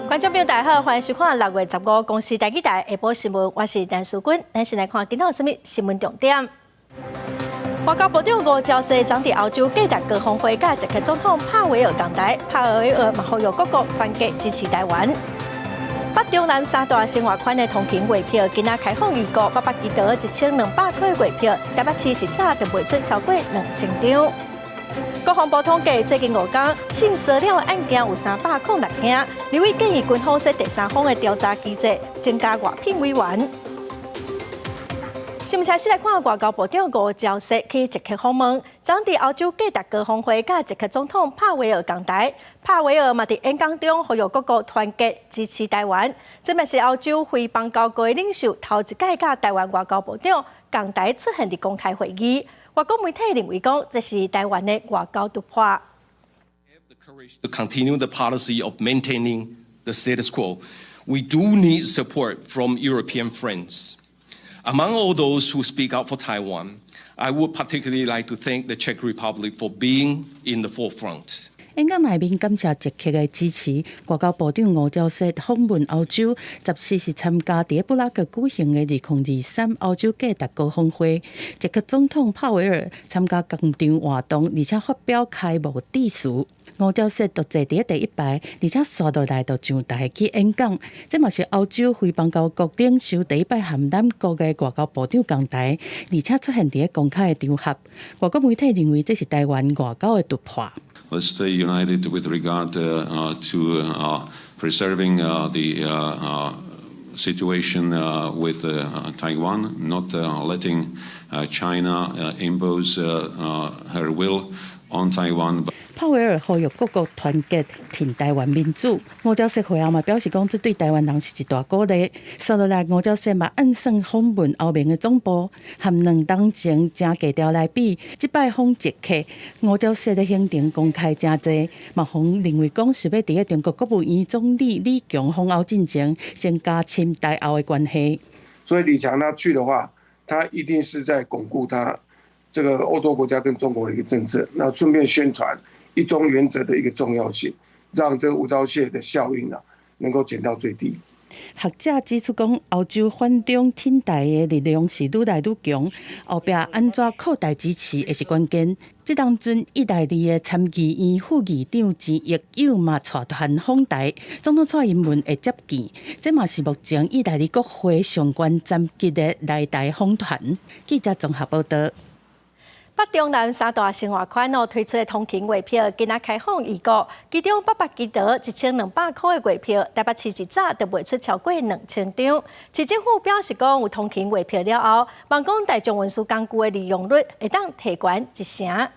觀眾朋友大家好，歡迎收看6月15公視台語台下晡新聞，我是陳淑君。咱先來看今仔有啥物新聞重點。外交部長吳釗燮昨佇歐洲價值高峰會佮捷克總統帕維爾同台，帕維爾嘛呼籲各國團結支持台灣。北中南三大生活圈的通勤月票今仔開放預購，八百基桃1200塊月票，台北市一早就賣出超過2000張。國防部統計，最近5工性騷擾案件有306件。立委建議軍方設第三方的調查機制，增加外聘委員。新聞開始來看，外交部長吳釗燮去捷克訪問，昨佇歐洲價值高峰會佮捷克總統帕維爾同台，帕維爾嘛佇演講中呼籲各國團結支持台灣。這嘛是歐洲非邦交國領袖頭一擺佮台灣外交部長同台出現佇公開會議。外國媒體認為講，這是台灣的外交突破。 To continue the policy of maintaining the status quo, we do need support from European friends. Among all those who speak out for Taiwan, I would particularly like to thank the Czech Republic for being in the forefront. 演講內面感謝捷克的支持。外交部長吳釗燮訪問歐洲，14是參加佇布拉格舉行的2023歐洲價值高峰會。捷克總統帕維爾參加同場活動，而且發表開幕致辭。吳釗燮獨坐佇第一排，而且紲落來就上台去演講。這嘛是歐洲非邦交國領袖第一擺和咱國的外交部長同台，而且出現佇公開的場合。外國媒體認為這是台灣外交的突破。 Let's stay united with regard to preserving the situation with Taiwan, not letting China impose her will on Taiwan. 帕維爾呼籲各國團結挺台灣民主。吳釗燮會後嘛表示講，這對台灣人是一大鼓勵。紲落來，吳釗燮嘛按算訪問歐盟的總部，和2冬前誠低調來比，這擺訪捷克，吳釗燮的行程公開誠濟，嘛予人認為講是欲佇咧中國國務院總理李強訪歐進前，先加深台歐的關係。所以李強他去的話，他一定是在鞏固他這個歐洲國家跟中國的一個政策，那順便宣傳一中原則的一個重要性，讓這個吳釗燮的效應啊能夠減到最低。學者指出講，歐洲反中挺台的力量是愈來愈強，後壁按怎擴大支持會是關鍵。這當陣，意大利的參議院副議長錢益友嘛帶團訪台，總統蔡英文會接見，這嘛是目前意大利國會上懸層級的來台訪團。記者綜合報道。北中南三大生活圈哦推出的通勤月票，今仔開放預購，其中八百基桃1200塊的月票，台北市一早就賣出超過2000張。市政府表示講，有通勤月票了後，望講大眾運輸工具的利用率會當提懸一成。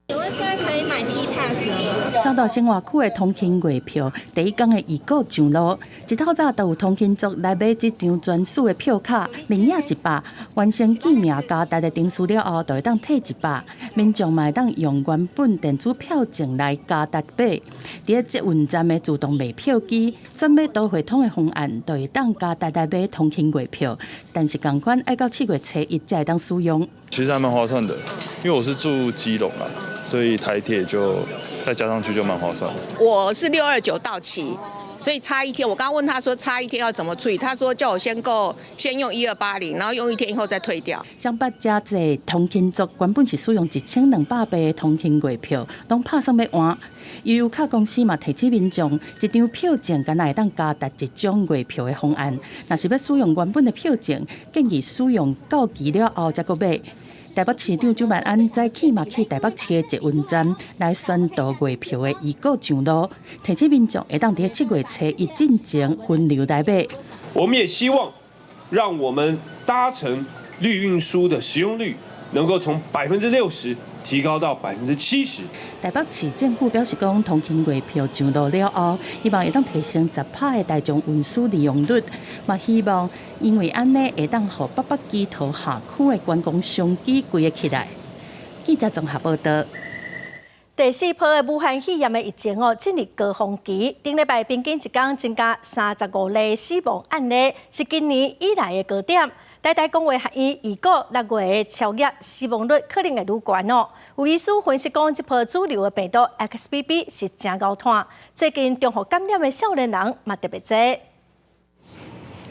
請問現在可以買 T Pass 了嗎？三大生活區的通勤月票，第一工的預購上路，一透早就有通勤族來買這張專屬的票卡，面額100，完成記名加值的程序了後，就會當退100。民眾嘛會當用原本電子票證來加值買。佇咧捷運站的自動賣票機，選買都會通的方案，就會當加值來買通勤月票。但是仝款愛到7月初1才會當使用。其實還蠻划算的，因為我是住基隆啊。所以台鐵就再加上去就蠻划算。我是629到期，所以差一天。我剛剛問他說差一天要怎麼處理，他說叫我先購，先用1280，然後用一天以後再退掉。雙北誠濟通勤族原本是使用1200的通勤月票，攏拍算欲換。悠遊卡公司嘛提醒民眾，一張票證敢若會當加值一張月票的方案。若是欲使用原本的票證，建議使用到期了後才閣買。台北市長蔣萬安早起嘛去台北市的捷運站來宣導月票的預購上路，提醒民眾會當佇7月初1進前分流來買。我們也希望讓我們搭乘綠運輸的使用率能夠從60%提高到70%。台北市政府表示講，通勤月票上路了後，希望會當提升10%的大眾運輸利用率，嘛希望因為按呢會當予八百基桃下區的觀光商機規個起來。記者綜合報道。第四波的武漢肺炎的疫情哦進入高峰期，頂禮拜平均一工增加35例死亡案例，是今年以來的高點。台大公衛學院預估六月的超額死亡率可能會愈懸哦。有醫師分析講，這波主流的病毒 XBB 是誠𠢕湠，最近重複感染的少年人嘛特別濟。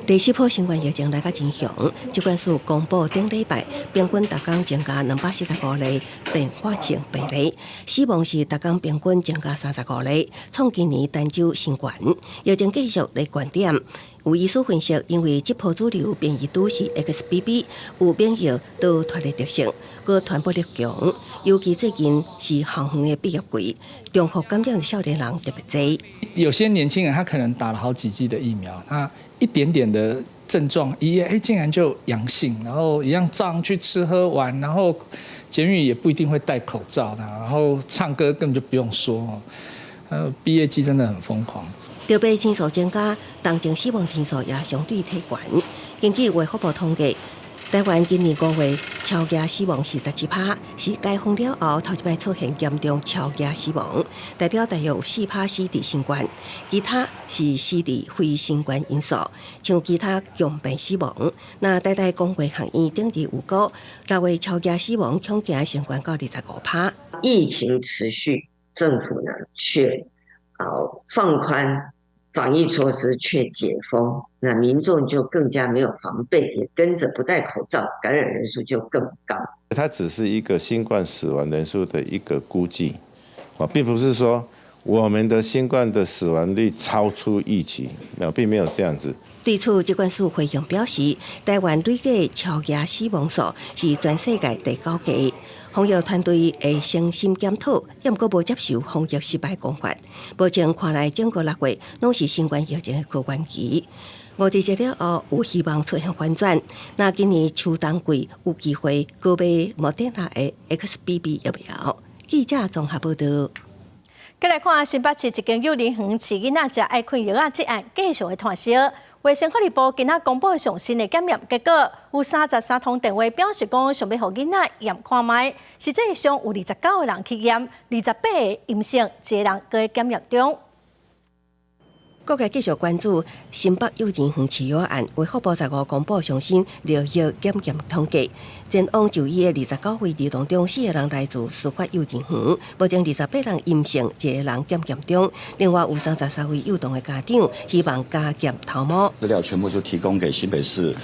第四波新冠疫情來甲真兇，疾管署公布頂禮拜平均逐工增加245例併發症病例，死亡是逐工平均增加35例，創今年單週新懸。疫情繼續咧懸點。有醫師分析，因為這波主流變異株是 XBB，有免疫逃脫的特性，閣傳播力強，尤其最近是校園的畢業季，重複感染的少年人特別濟。有些年輕人他可能打了好幾劑的疫苗，他一點點的症狀，一驗，哎，竟然就陽性，然後一樣照樣去吃喝玩，然後捷運也不一定會戴口罩，然後唱歌根本就不用說，畢業季真的很瘋狂。著病人數增加，重症死亡人數也相對提懸。根據衛福部統計，台灣今年五月超額死亡是17趴，是解封了後頭一擺出現嚴重超額死亡，代表大約有4趴死佇新冠，其他是死佇非新冠因素，像其他共病死亡。那台大公衛學院頂日預估，六月超額死亡恐驚升懸到25趴。疫情持續，政府呢卻啊放寬防疫措施，卻解封，那民眾就更加沒有防備，也跟着不戴口罩，感染人數就更高。它只是一個新冠死亡人數的一個估計，啊，並不是說我們的新冠的死亡率超出預期，沒有，並沒有這樣子。對此，疾管署回應表示，台灣累計超額死亡數是全世界第九高。防疫團隊會誠心檢討，也毋過無接受防疫失敗講法。目前看來，整個六月攏是新冠疫情的高原期。五二節了後有希望出現反轉。那今年秋冬季有機會購買莫德納的 XBB 疫苗。記者綜合報道。繼來看新北市一間幼兒園飼囡仔食愛睏藥仔這案繼續咧湠燒。衛生福利部今仔公布上新的檢驗結果，有33通電話表示講想欲予囡仔驗看覓，實際上有29個人去驗，28個陰性，一個人閣佇檢驗中。各界繼續關注新北幼兒園飼藥案，衛福部15公布上新尿液檢驗統計，前往就醫的29位兒童中，四個人來自司法幼兒園，目前28人陰性，一個人檢驗中。另外有33位幼童的家長希望加檢頭毛。資料全部就提供給新北市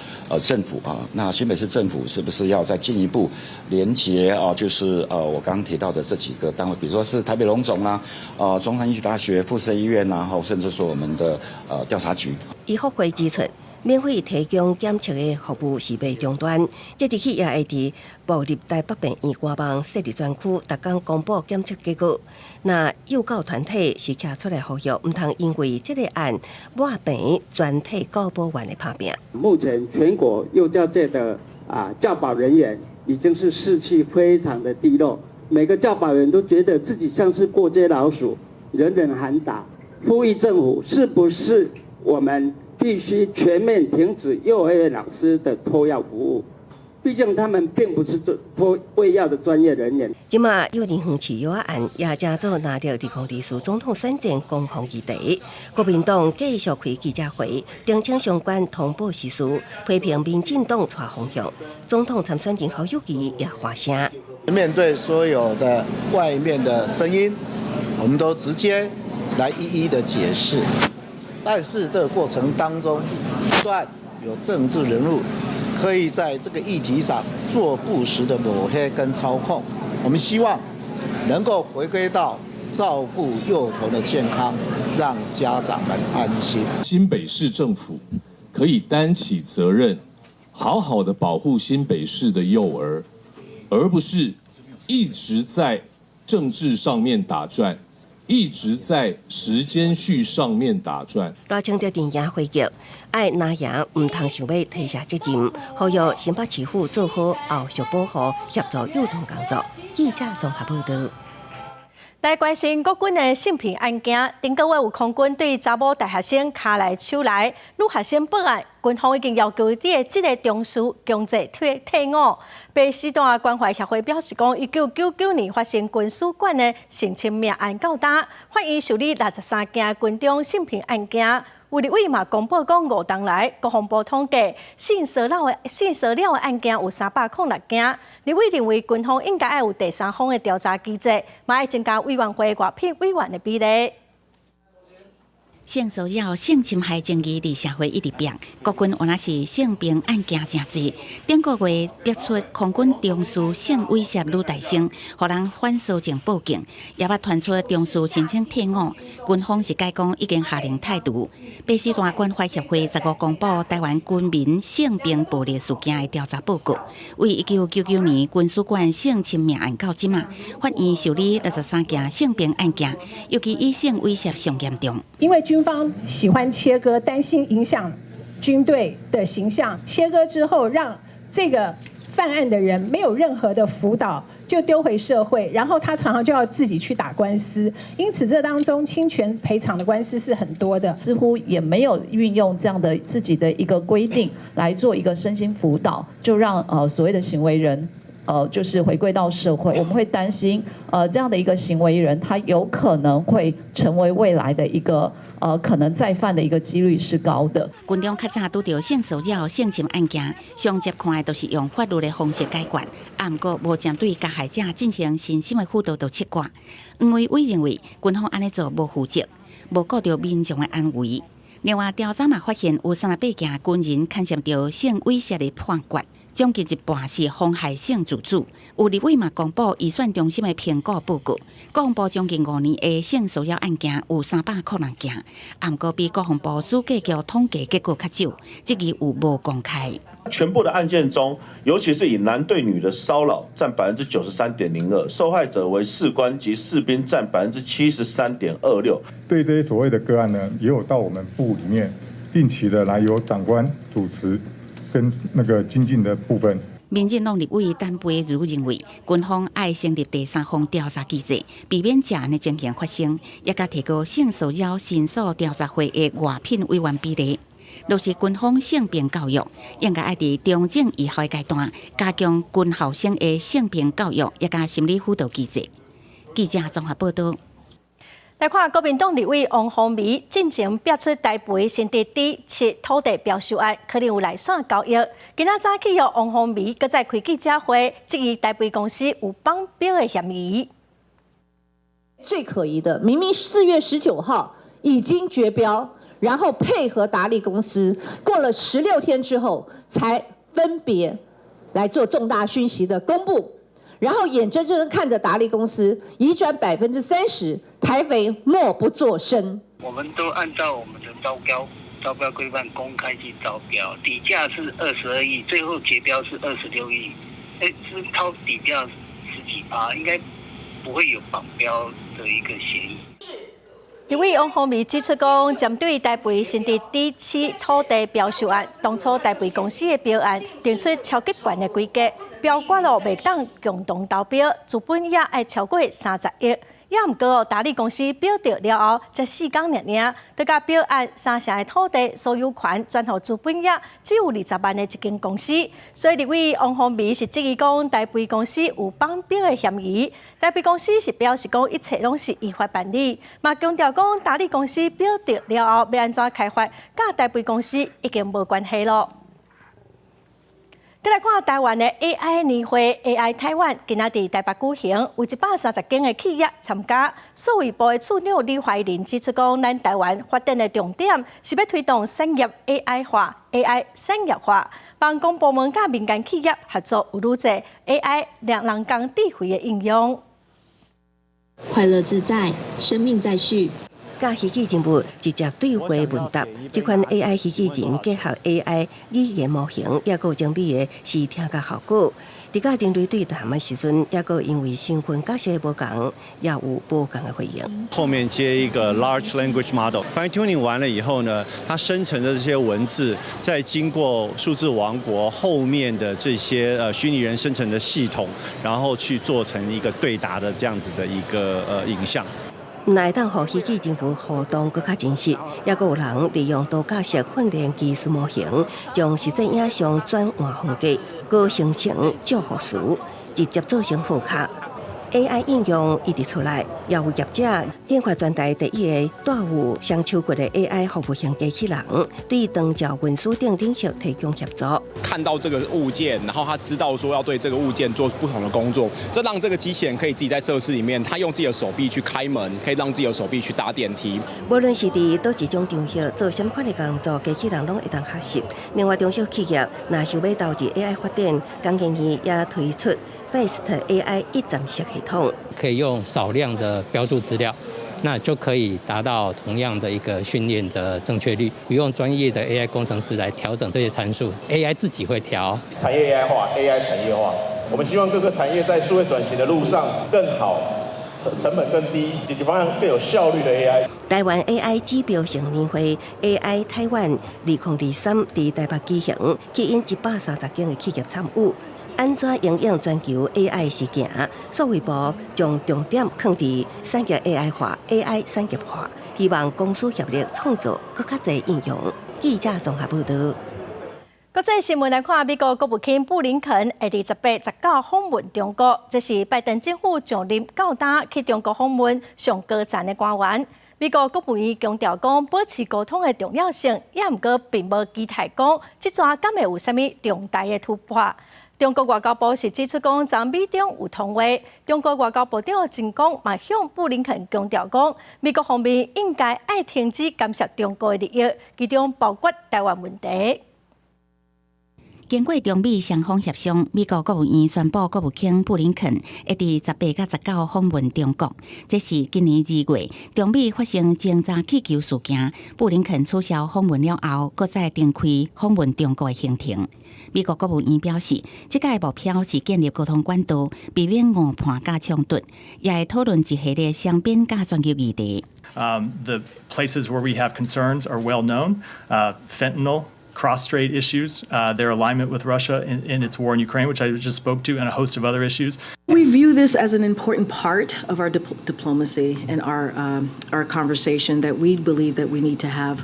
政府啊，那新北市政府是不是要再進一步連結啊？就是我剛剛提到的這幾個單位，比如說是台北榮總啦，中山醫學大學附設醫院，然後甚至說我們的調查局。醫福會指出，免費提供檢測的服務是袂中斷，即日起也會佇部立台北病院官網設立專區，逐工公布檢測結果。那幼教團體是徛出來呼籲，毋通因為這個案抹平全體教保員的拍拚。目前全國幼教界的教保人員已經是士氣非常的低落，每個教保員都覺得自己像是過街老鼠，人人喊打。呼籲政府，是不是我們必須全面停止幼兒園老師的託藥服務？畢竟他們並不是做託餵藥的專業人員。這馬幼兒園飼藥案也成做納入2024總統選戰攻防議題。國民黨繼續開記者會，澄清相關通報事實，批評民進黨錯方向。總統參選人侯友宜也發聲。面對所有的外面的聲音，我們都直接來一一的解釋，但是這個過程當中，不斷有政治人物可以在這個議題上做不實的抹黑跟操控。我們希望能夠回歸到照顧幼童的健康，讓家長們安心。新北市政府可以擔起責任，好好的保護新北市的幼兒，而不是一直在政治上面打轉。一直在時間序上面打轉。賴清德陣營回擊，愛藍營毋通想欲推卸責任，呼籲新北市府做好後續保護，協助幼童工作。記者綜合報道。來關心國軍的性平案件，頂個月有空軍對查某大學生跤來手來，女學生報案，軍方已經要求佇個這个中士強制退退伍。白絲帶關懷協會表示講，1999年發生軍史館的性侵命案到今，法院受理63件軍中性平案件，有立委嘛公布講，5冬來國防部統計性騷擾的案件有306件。立委認為軍方應該愛有第三方的調查機制，嘛愛增加委員會外聘委員的比例。性騷擾、性侵害爭議佇社會一直變，國軍原來是性平案件誠濟。頂個月逼出空軍中士性猥褻女大生，予人反搜證報警，也捌傳出中士申請退伍，軍方是解講已經下令汰除。白絲帶關懷協會15公布台灣軍民性平暴力事件的調查報告，為1999年軍事館性侵命案到這馬，法院受理63件性平案件，尤其以性猥褻上嚴重。因為軍方喜歡切割，擔心影響軍隊的形象。切割之後，讓這個犯案的人沒有任何的輔導，就丟回社會，然後他常常就要自己去打官司。因此，這當中侵權賠償的官司是很多的。似乎也沒有運用這樣的自己的一個規定來做一個身心輔導，就讓所謂的行為人就是回歸到社會。我們會擔心這樣的一個行為人，他有可能會成為未來的一個可能再犯的一個幾率是高的。軍中較早拄著性騷擾、性侵案件，上接看的都是用法律的方式解決，啊，毋過無針對加害者進行身心的輔導就切割。黃偉偉認為軍方按呢做無負責，無顧著民眾的安危。另外調查嘛發現有38件軍人牽涉著性猥褻的判決。將近一半是妨害性自主。有立委嘛公布醫選中心的評估報告，國防部將近5年的性騷擾案件有306件，啊，毋過比國防部主計局統計結果較少，質疑有無公開。全部的案件中，尤其是以男對女的騷擾佔93.02%，受害者為士官及士兵佔73.26%。對這些所謂的個案呢，也有到我們部裡面定期的來由長官主持跟那個精進的部分。民進黨立委陳培如認為，軍方愛成立第三方調查機制，避免這按的情形發生，也共提高性騷擾申訴調查會的外聘委員比例。落實軍方性平教育，應該愛佇中正以後階段加強軍校生的性平教育，也佮心理輔導機制。記者綜合報道。來看國民黨立委王鴻薇進前逼出台肥新竹 D7土地標售案，可能有內線交易。今仔早起，王鴻薇閣再開記者會，質疑台肥公司有綁標的嫌疑。最可疑的，明明4月19號已經絕標，然後配合達利公司，過了16天之後，才分別來做重大訊息的公布。然後眼睜睜看着達利公司移轉30%，台肥默不作聲。我們都按照我們的招標規範公開去招標，底價是22億，最後結標是26億，哎，是超底價十幾趴，應該不會有綁標的一個嫌疑。立委王鴻薇指出講，針對台肥新竹 D7土地標售案，當初台肥公司的標案定出超級懸的規格，標決咯袂當共同投標，資本額愛超過30億。也毋過達利公司標著了後，才4工爾爾，就共標案三成的土地所有權轉予資本額只有20萬的一間公司。所以立委王鴻薇是質疑講台肥公司有綁標的嫌疑。台肥公司是表示講一切攏是依法辦理，嘛強調講達利公司標著了後欲按怎開發，佮台肥公司已經無關係囉。再來看台灣的 AI 年會 AI 台灣，今仔佇台北舉行，有130間的企業參加。數位部的處長李懷麟指出，講咱台灣發展的重點是欲推動產業 AI 化、AI 產業化，幫公部門佮民間企業合作，有愈濟 AI 兩人工智慧的應用。快樂自在，生命再續。佮虛擬人物直接對話問答，這款 AI 虛擬人結合 AI 語言模型，抑閣有精美的視聽覺效果。佇佮人類對談的時陣，抑閣因為身份角色無仝，也有無仝的回應。後面接一個 large language model，fine tuning 完了以後呢，它生成的這些文字，再經過數字王國後面的這些虛擬人生成的系統，然後去做成一個對答的這樣子的一個影像。毋但會當予虛擬人物互動閣較真實，抑閣有人利用多角色訓練技術模型，將實際影像轉換風格，閣生成祝福詞，直接做成賀卡。AI 應用一直出來，也有業者研發全台第一個帶有雙手骨的 AI 服務型機器人，對長照運輸等領域提供協助。看到這個物件，然後他知道說要對這個物件做不同的工作，這讓這個機器人可以自己在設施裡面，他用自己的手臂去開門，可以讓自己的手臂去搭電梯。無論是佇佗一種場合做啥物款的工作，機器人攏會當學習。另外，中小企業若想欲投入 AI 發展，工研院也推出 Fast AI 一站式系統，可以用少量的標註資料，那就可以達到同樣的一個訓練的正確率，不用專業的 AI 工程師來調整這些參數，AI 自己會調。產業 AI 化，AI 產業化，我們希望各個產業在數位轉型的路上更好，成本更低，解決方案更有效率的 AI。台灣 AI 指標性年會 AI 台灣2023佇台北舉行，吸引130間的企業參與。按怎應用全球 AI 事件，數位部將重點放佇產業 AI 化、AI 產業化，希望公私協力創造閣較濟應用。記者綜合報導。國際新聞來看，美國國務卿布林肯會佇18、19訪問中國，這是拜登政府上任到今去中國訪問上高層的官員。美國國務院強調講，保持溝通的重要性，也毋過並無期待講，這逝敢會有啥物重大的突破。中國外交部是指出講，昨美中有通話。中國外交部長秦剛嘛向布林肯強調講，美國方面應該愛停止干涉中國的利益，其中包括臺灣問題。經過中美雙方協商，美國國務院宣布，國務卿布林肯會佇18佮19訪問中國。這是今年2月中美發生偵察氣球事件，布林肯取消訪問了後，閣再重開訪問中國的行程。美國國務院表示，這擺目標是建立溝通管道，避免誤判佮衝突，也會討論一系列雙邊佮全球議題。 The places where we have concerns are well known. Fentanyl, cross-strait issues, their alignment with Russia in its war in Ukraine, which I just spoke to, and a host of other issues. We view this as an important part of our diplomacy and our conversation that we believe that we need to have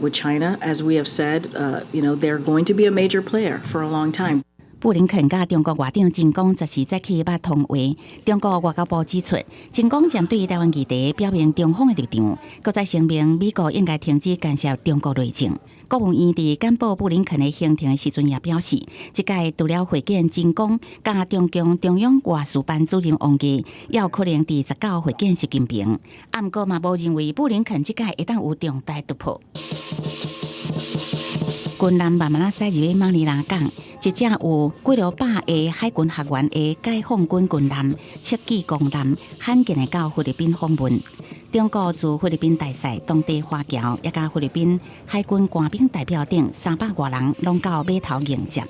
with China. As we have said, they're going to be a major player for a long time. 布林肯佮中國外長秦剛14早起捌通話。中國外交部指出，秦剛針對臺灣議題表明中方的立場，閣再聲明美國應該停止干涉中國內政。國務院佇簡報布林肯的行程的時陣也表示，這擺除了會見秦剛佮中共中央外事辦主任王毅，也有可能佇19會見習近平。啊，毋過嘛無認為布林肯這擺會當有重大突破。軍艦慢慢仔駛入去馬尼拉港，一隻有幾落百个海軍學員的解放軍軍艦赤麂公艦，罕見的到菲律賓訪問。中國駐菲律賓大使、當地華僑，也佮菲律賓海軍官兵代表等300外人，攏到碼頭迎接。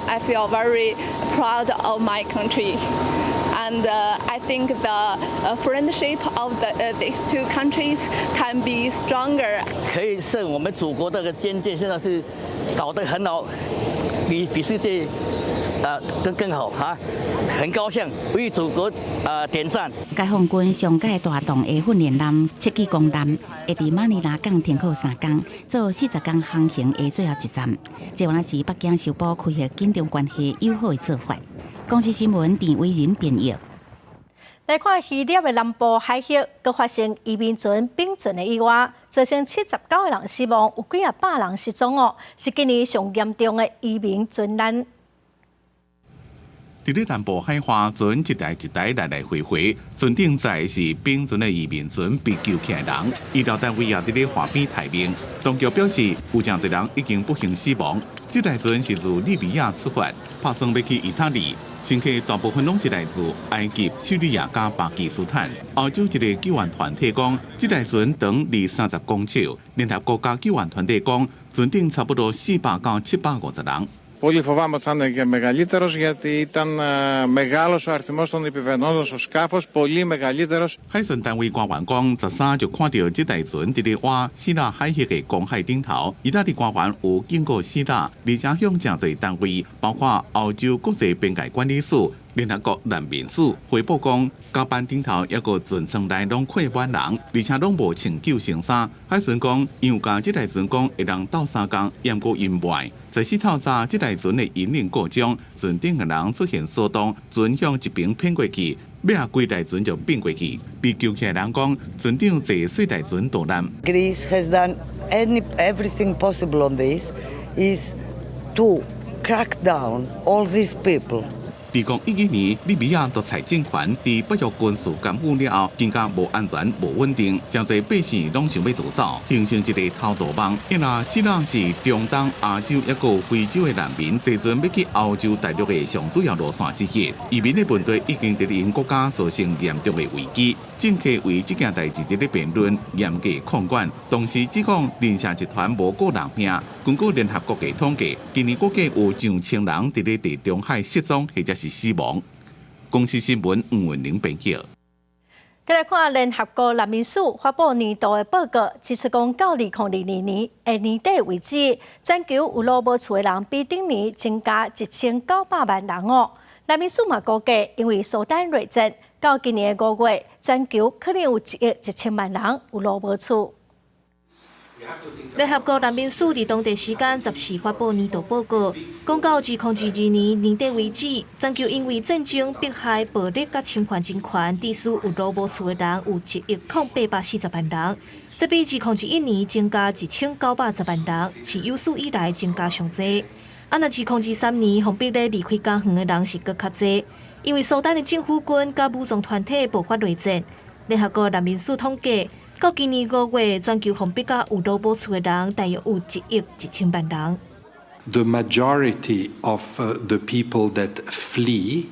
I feel very proud of my country. And I think the friendship of these two countries can be stronger. 可以是我們祖國這個軍艦現在是搞得很好，比世界更好啊！很高興為祖國點讚。解放軍上蓋大動的訓練艦赤麂公艦，會佇馬尼拉港停靠3工，做40工航行的最後一站。這原來是北京修補恢復緊張關係友好的做法。公視新聞鄭偉仁編譯。來看希臘的南部海域，閣發生移民船並船的意外，造成79個人死亡，有幾仔百人失蹤哦，是今年上嚴重的移民船難。佇咧南部海岸，船一台一台來來回回，船頂載的是並船的移民船被救起來人，醫療單位也佇咧岸邊待命。當局表示，有誠濟人已經不幸死亡。這台船是自利比亞出發，拍算欲去意大利。乘客大部分攏是來自埃及、敘利亞佮巴基斯坦。歐洲一个救援團體講，這台船長20-30公尺。聯合國家救援團體講，船頂差不多400到750人。 Πολύ φοβάμαι ότι θα είναι και μεγαλύτερος γιατί ήταν μεγάλος ο αριθμός των επιβαινόντων στο σκάφος, πολύ μεγαλύτερος. 海巡單位官員講，13就看著這台船佇咧倚希臘海域的公海頂頭。意大利官員有警告希臘，而且向誠濟單位，包括歐洲國際邊界管理署、聯合國難民署回報講，甲板頂頭抑閣船艙內攏客滿人，而且攏無穿救生衫。海巡講，𪜶有共這台船講會當鬥相共，毋過𪜶袂。14透早，這台船的引擎故障，船頂的人出現騷動，船向一邊偏過去，尾仔規台船就變過去。被救起來人講，船長坐細台船逃難。 Greece has done everything possible on this is to crack down all these people. 2011年，利比亞獨裁政權佇北約軍事干預了後，更加無安全、無穩定，誠濟百姓攏想欲逃走，形成一個偷渡網。因為希臘是中東、亞洲抑閣非洲的難民坐船欲去歐洲大陸的上主要路線之一。移民的問題已經佇𪜶國家造成嚴重的危機。政客為這件代誌佇咧辯論，嚴格控管，同時指控人蛇集團無顧人命。根據聯合國的統計，今年估計有上千人佇咧地中海失蹤或者是死亡。公視新聞吳文玲編輯。繼來看聯合國難民署發布年度的報告，指出講到2022年的年底為止，全球有路無厝的人比頂年增加1900萬人哦。難民署嘛估計，因為蘇丹內戰，到今年的5月，全球可能有1億1000萬人有路無厝。聯合國難民署佇當地時間14發布年度報告，講到2022年年底為止，全球因為戰爭、迫害、暴力佮侵犯人權，致使有路無厝的人有1億0840萬人，這比2021年增加1910萬人，是有史以來增加上濟。啊，若2023年，予逼咧離開家園的人是閣較濟，因為蘇丹的政府軍佮武裝團體爆發內戰。聯合國難民署統計，到今年5月，全球予逼甲有路無厝的人，大約有1億1000萬人。 The majority of the people that flee,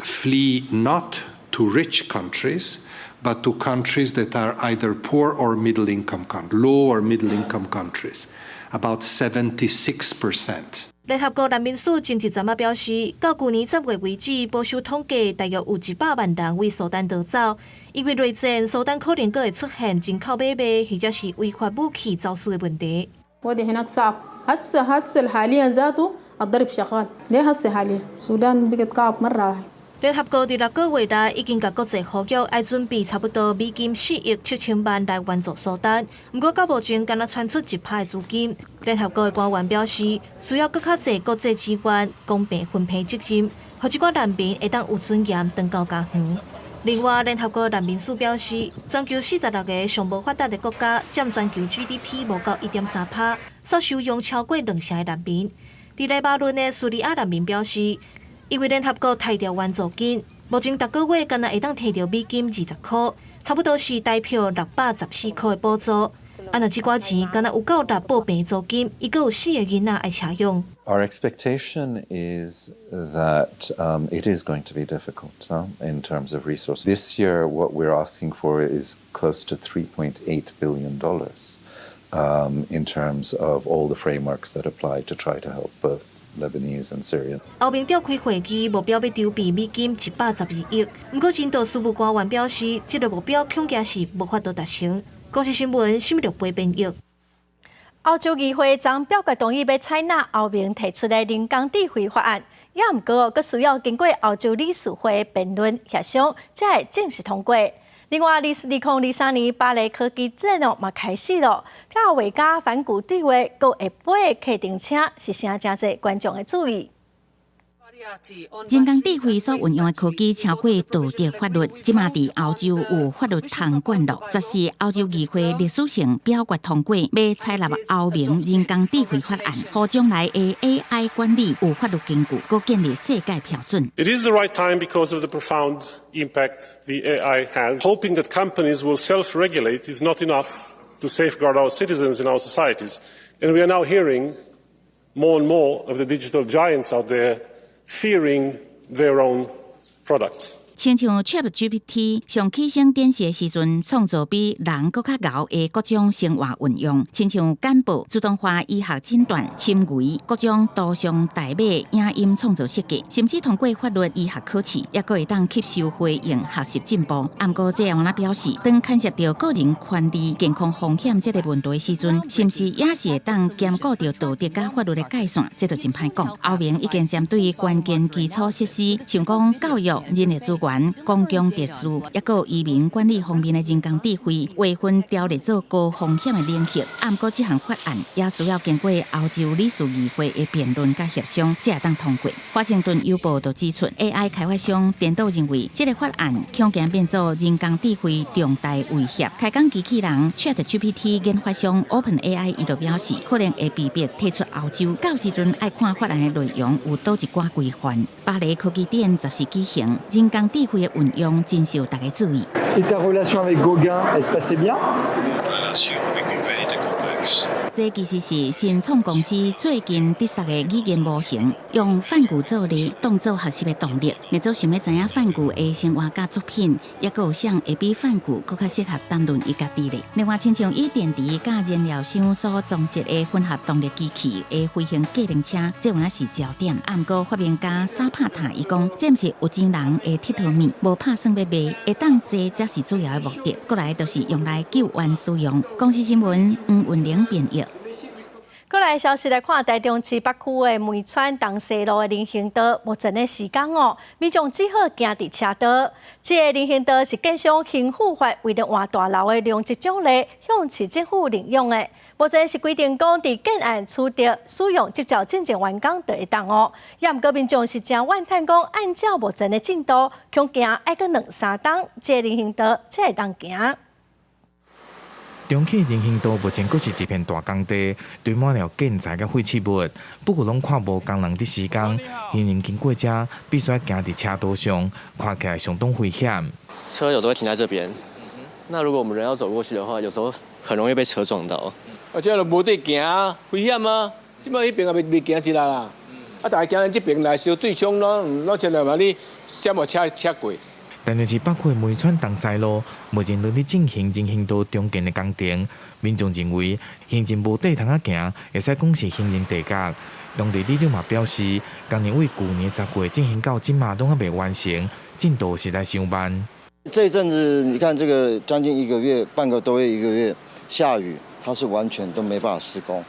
flee not to rich countries, but to countries that are either poor or middle income countries, low or middle income countries, about 76%. 聯合國難民署前一陣仔表示，到舊年10月為止，保守統計大約有100萬人為蘇丹逃走。因為內戰，蘇丹可能閣會出現人口買賣或者是違法武器走私的問題。 وضع هناك صعب هسه هسه حاليا ذاته الضرب شغال ليه هسه حاليا السودان بقت كعب مرة واحدة。聯合國佇6個月內已經共國際呼籲，愛準備差不多美金4億7000萬來援助蘇丹。毋過到目前，敢若傳出1%的資金。聯合國的官員表示，需要閣較濟國際資源，公平分配責任，予這寡難民會當有尊嚴轉到家園。另外，聯合國難民署表示，全球46個上無發達的國家佔全球 GDP 無夠1.3%，所收容超過兩成的難民。佇黎巴嫩的敘利亞難民表示，因為聯合國刣掉援助金，目前逐個月敢若會當提著美金20塊，差不多是台票614塊的補助。啊，若這寡錢敢若有夠納報病租金，伊閣有四个囡仔愛車養。 Our expectation is that it is going to be difficult in terms of resources. This year, what we're asking for is close to $3.8 billion in terms of all the frameworks that apply to try to help both Lebanese and Syrian. 歐盟召開會議，目標欲籌備美金112億。毋過，印度事務官員表示，這個目標恐驚是無法度達成。公視新聞，新聞編譯。歐洲議會昨表決同意欲採納歐盟提出的人工智慧法案，也毋過閣需要經過歐洲理事會辯論協商，才會正式通過。另外，2023年巴黎科技展哦嘛開始了，佮畫家梵谷對話，閣會飛的客車，是吸引誠濟觀眾的注意。人工智慧所運用的科技超過道德法律，這馬佇歐洲有法律通管囉。這是歐洲議會歷史性表決通過，欲採納歐盟人工智慧法案，予將來的 AI 管理有法律根據，閣建立世界標準。 It is the right time because of the profound impact the AI has. Hoping that companies will self-regulate is not enough to safeguard our citizens and our societies. And we are now hearing more and more of the digital giants out there fearing their own products. 親像 ChatGPT 上起先展示的時陣，創造比人閣較𠢕的各種生活運用，親像簡報、自動化醫學診斷、深偽、各種圖像代碼、影音創造設計，甚至通過法律醫學考試，抑閣會當吸收回應、學習進步。毋過這樣表示，當牽涉著個人權利、健康風險這個問題的時陣，是毋是也是會當兼顧著道德佮法律的界線？這就真歹講。歐盟已經針對關鍵基礎設施，像講教育、人力資源。權、公共秩序，抑閣有移民管理方面的人工智慧，劃分條列做高風險的領域。啊，毋過這項法案也需要經過歐洲理事議會的辯論佮協商，才會當通過。華盛頓郵報就指出，AI 開發商顛倒認為，這个法案恐驚變做人工智慧重大威脅。開講機器人 ChatGPT 研發商 OpenAI 伊就表示，可能會被迫退出歐洲。到時陣愛看法案的內容有佗一寡規範。巴黎科技展十時舉行，人工智慧的運用真受大家注意。 Et ta relation avec Gauguin, elle se passait bien? 這其實是新創公司最近製作的語言模型，用梵谷做例當做學習的動力。若做想欲知影梵谷的生活佮作品，抑閣有啥會比梵谷閣較適合擔任伊家己咧？另外，親像以電池佮燃料箱所裝設的混合動力機器的飛行計程車，這有影是焦點。啊，毋過發明家沙帕塔伊講，這毋是有錢人的𨑨迌物，無拍算欲賣，會當坐才是主要的目的。過來就是用來救援使用。公視新聞黃雲玲編譯。過來消息來看，台中市北區的梅川東西路的人行道，目前的時間哦，民眾只好行佇車道。這个人行道是建商興富發為著換大樓的容積獎勵，向市政府認養的。目前是規定講，佇建案取得使用執照進前完工就會當哦。也毋過民眾是誠怨嘆講，按照目前的進度，恐驚愛閣兩三冬，這个人行道才會當行。中墘人行道目前閣是一片大工地，堆滿了建材佮廢棄物。不過攏看無工人佇施工，行人經過遮必須行佇車道上，看起來相當危險。車有都會停在這邊，那如果我們人要走過去的話，有時候很容易被車撞到。啊，這就無得行，危險啊！這擺彼邊也袂袂行一啦啦，啊，大家行這邊來相對衝攏攏親像嘛你閃予車車過。台中市北區梅川東西路目前正佇進行人行道重建的工程，民眾認為行人無地通仔行，會使講是行人地獄。當地里長嘛表示，工程為舊年10月進行到這馬攏猶未完成，進度實在傷慢。這一陣子，你看這個將近一個月，半個多月，一個月下雨，它是完全都沒辦法施工。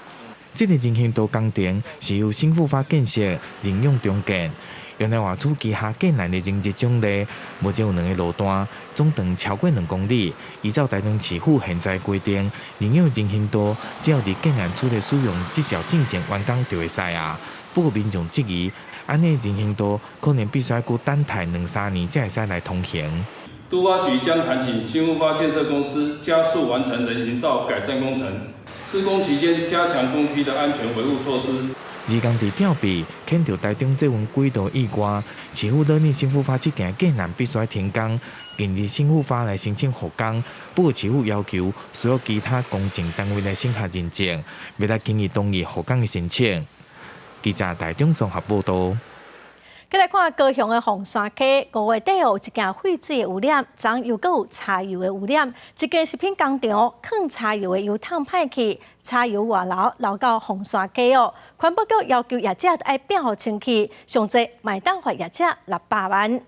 這个人行道工程是由新復發建設認養重建。用來換取旗下建案的容積獎勵，目前有兩個路段，總長超過2公里。依照台中市府現在規定，認養人行道只要佇建案取得使用執照進前完工就會使啊。不過民眾質疑，按呢人行道可能必須愛閣等待兩三年才會使來通行。都發局將函請新復發建設公司加速完成人行道改善工程，施工期間加強工區的安全維護措施。而工地吊臂，牽著台中捷運軌道以外，市府勒令新復發這件建案必須停工。近日新復發來申請復工，不過市府要求需要其他工程單位來審核認證，袂來輕易同意復工的申請。記者台中綜合報道。繼來看高雄的鳳山溪，5月底有一件廢水的污染，昨又閣有柴油的污染。一間食品工廠囥柴油的油桶歹去，柴油外流流到鳳山溪哦。環保局要求業者愛摒予清氣，上濟嘛會當罰業者600萬。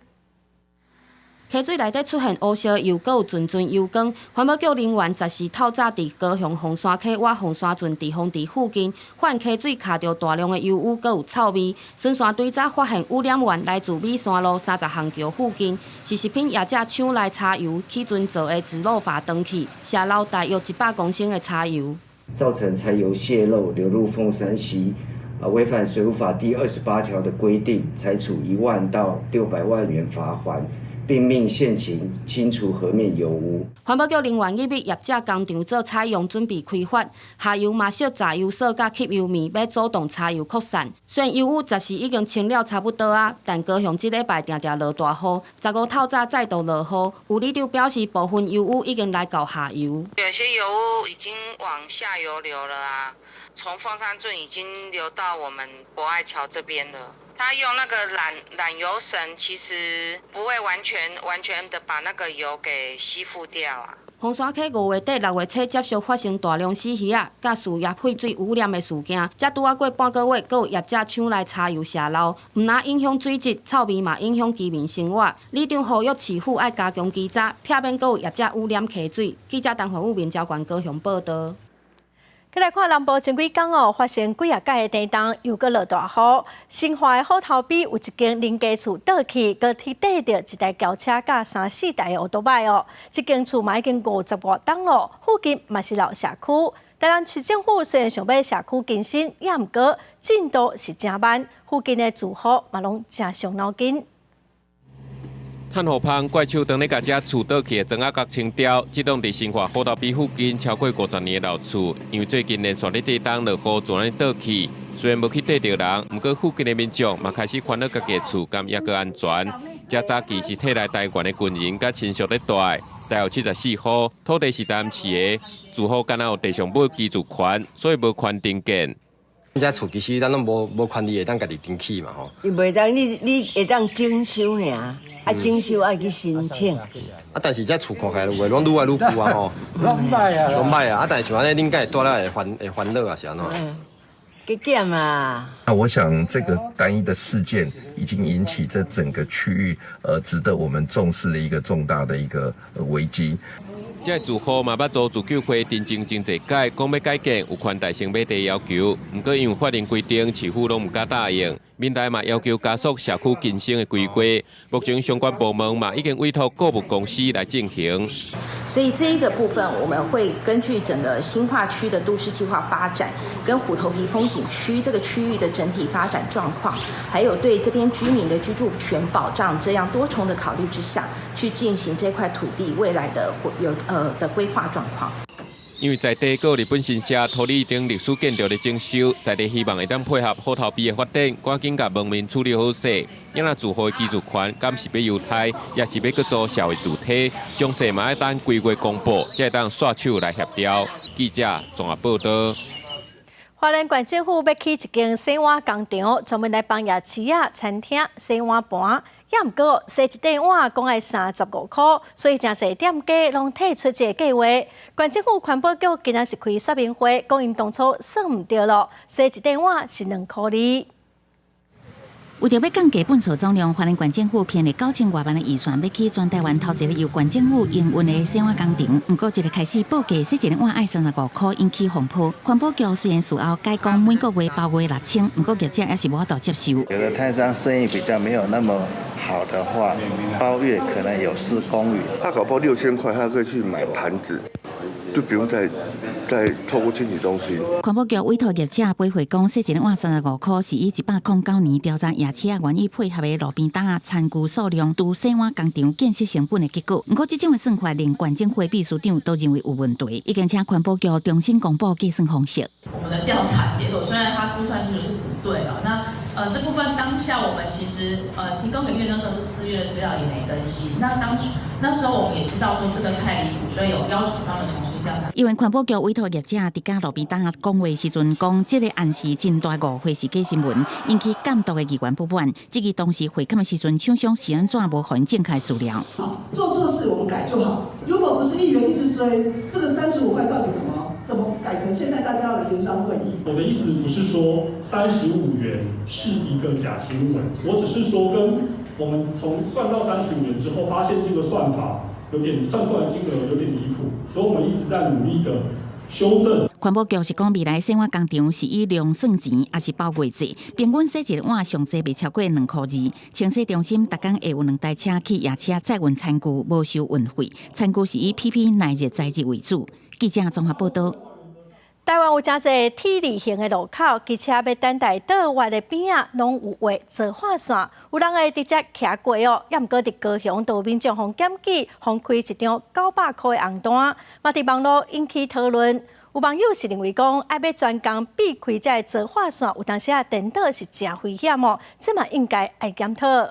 溪水內底出現烏色油，閣有陣陣油光。環保局人員10時透早佇高雄鳳山溪倚鳳山圳滯洪池附近，發現溪水卡著大量的油污，閣有臭味。巡線對早發現污染源來自米山路30巷橋附近，是食品業者廠內柴油起船做的自漏閥斷去，洩漏大約100公升的柴油，造成柴油洩漏流入鳳山溪。啊，違反水污法第28條的規定，裁處1萬到600萬元罰鍰。並命現勤清除河面油污。環保局人員入去業者工廠做採樣，準備開罰。下游嘛設閘油所佮吸油棉，欲阻擋柴油擴散。雖然油污暫時已經清了差不多啊，但高雄這禮拜定定落大雨，15透早再度落雨。有里長表示，部分油污已經來到下游。有些油污已經往下游流了啊，從鳳山圳已經流到我們博愛橋這邊了。他用那個攔攔油繩，其實不會完全完全的把那個油給吸附掉啊。鳳山溪5月底、6月初接續發生大量死魚仔、佮事業廢水污染的事件，才拄仔過半個月，閣有業者廠內柴油洩漏，毋但影響水質、臭味嘛影響居民生活。里長呼籲市府愛加強稽查，避免閣有業者污染溪水。記者陳宏武、面交關高雄報道。來看南部前幾工哦，發生幾仔擺的地動，又閣落大雨。新化的虎頭埤有一間人家厝倒去，閣去綴著一台轎車佮三四台的歐多擺哦。這間厝嘛已經五十外冬咯，附近嘛是老社區。台南市政府雖然想欲社區更新，也毋過進度是誠慢，附近的住戶嘛攏誠傷腦筋。炭火芳怪手當咧共這厝倒去的磚仔角清掉，這棟佇新化虎頭埤附近超過50年的老厝，因為最近連續咧地動落雨，自然倒去。雖然無去綴著人，毋過附近的民眾嘛開始煩惱家己的厝敢猶閣安全。這早期是退來台灣的軍人佮親屬咧住，代號74號，土地是台南市的，住戶敢若有地上物居住權，所以無權重建。這厝其實咱攏無權利會當家己重起嘛吼。伊袂當你會當整修爾，啊整修愛去申請。啊，但是這厝看起來有的攏愈來愈舊啊吼。攏䆀啊。攏䆀啊！啊，但是像按呢，恁敢會住了會煩惱啊？是按怎？加減啊。那我想，這個單一的事件已經引起這整個區域，值得我們重視的一個重大的一個危機。這個住戶嘛捌遭自救會申請真濟擺，講欲改建有寬大先買地要求，毋過因為法令規定，市府攏毋敢答應。民代嘛要求加速社區更新的規劃，目前相關部門嘛已經委託顧問公司來進行。所以這一個部分，我們會根據整個新化區的都市計劃發展，跟虎頭埤風景區這個區域的整體發展狀況，還有對這邊居民的居住權保障這樣多重的考慮之下，去進行這塊土地未來的有的規劃狀況。因為在地閣日本神社、土地等歷史建築咧整修，在地希望會當配合虎頭埤的發展，趕緊共門面處理好勢。若住戶的居住權，敢是欲猶太，抑是欲閣租社會住宅，詳細嘛愛等規劃公布，才會當煞手來協調。記者綜合報道。花蓮縣政府欲起一間洗碗工場，專門來幫夜市仔、餐廳洗碗盤。也毋過洗一塊碗講愛35箍，所以誠濟店家攏退出這个計劃。縣政府環保局今仔是開說明會，講𪜶當初算毋著囉，洗一塊碗是2箍2。為著欲降低糞掃總量，花蓮縣政府編了9000外萬的預算，欲起全台灣頭一个由縣政府營運的洗碗工場。毋過，一个開始報價洗一个碗愛35箍，引起風波。環保局雖然事後改講每個月包月6000，毋過業者猶是無法度接受。有的攤商生意比較沒有那麼好的話，包月可能有失公允。他搞不好6000塊，他可以去買盤子，就不用再透過清洗中心。環保局委託業者回回講，洗一個碗35箍是以109年調查夜市仔願意配合的路邊檔仔餐具數量，拄洗碗工場建設成本的結果。毋過，這種的算法連縣政府秘書長都認為有問題，已經請環保局重新公布計算方式。我們的調查結果雖然它估算其實是不對的，那這部分當下我們其實提供給院那時候是4月的資料也沒更新，那當那時候我們也知道說這個太離譜，所以有要求他們重新調查。因為環保局委託業者佇佮路邊檔仔講話時陣，講這个案是真大誤會是假新聞，引起監督的議員不滿。質疑當時會勘的時陣，廠商是按怎無予𪜶正確資料？做錯事我們改就好。如果不是議員一直追，這個35塊到底怎麼改成現在大家的研商會議？我的意思不是說35元是一個假新聞，我只是說跟我們從算到35元之後，發現這個算法有點算出來金額有點離譜，所以我們一直在努力的修正。環保局是講，未來洗碗工場是以量算錢，抑是包月制？平均洗一个碗上濟袂超過2箍2。清洗中心逐工會有兩台車去夜市載運餐具，無收運費。餐具是以 PP 耐熱材質為主。記者綜合報道。台灣有誠濟 T 字形的路口，機車欲等待倒彎的邊仔，攏有畫槽化線，有人會直接騎過哦。猶毋過佇高雄，就有民眾予檢舉，予開一張900箍的紅單，嘛佇網路引起討論。有網友是認為講，愛欲專工避開這个槽化線，有當時仔顛倒是誠危險哦，這嘛應該愛檢討。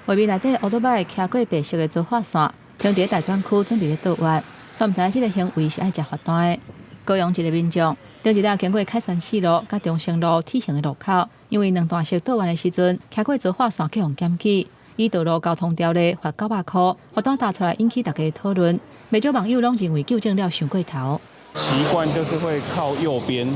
畫面內底，歐多擺騎過白色的槽化線，停佇大專區準備欲倒彎，煞毋知這个行為是愛食罰單的。高雄一个民眾，頂一日經過凱旋四路佮中正路 T 形的路口，因為兩段式倒彎的時陣，騎過槽化線去予檢舉，依道路交通條例罰900箍，罰單打出來引起大家討論，袂少網友攏認為糾正了傷過頭。習慣就是會靠右邊，